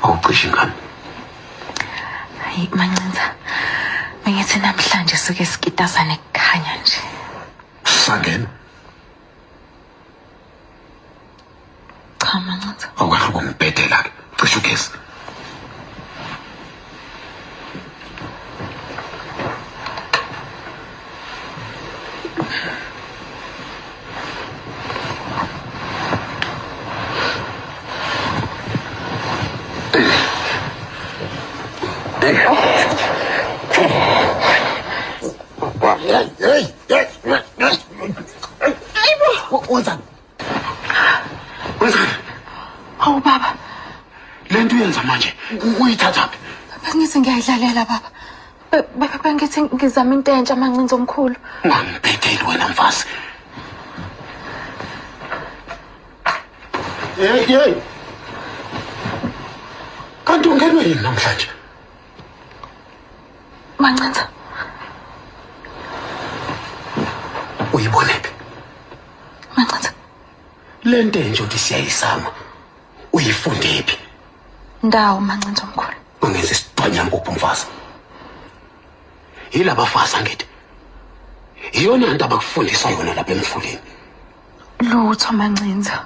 Awucishe ingane. Hayi Mancinza. Bengithi namhlanje suke sikitasane kukhanya nje. Sangena. Cha Mancinza. Awukahle ukungibhedela ke. Cishe ugesi. Wenzani? Wenzani? Hawu baba. Le nto uyenza manje uyithathaphi? Bengithi ngiyayidlalela baba. Bengithi ngizama into entsha Mancinza omkhulu. Ungangibhedeli wena mfazi. Hey hey. Kanti ungenwe yini namhlanje? Mancinza. Uyibonephi? Mancinza. Le nto enje uthi siyayisama. Uyifundephi? Ndawo Mancinza omkhulu. Ungenza isidwanyampuphu mfazi. Yilabafazi angithi. Iyona nto abakufundisa yona lapha emfuleni. Lutho Mancinza.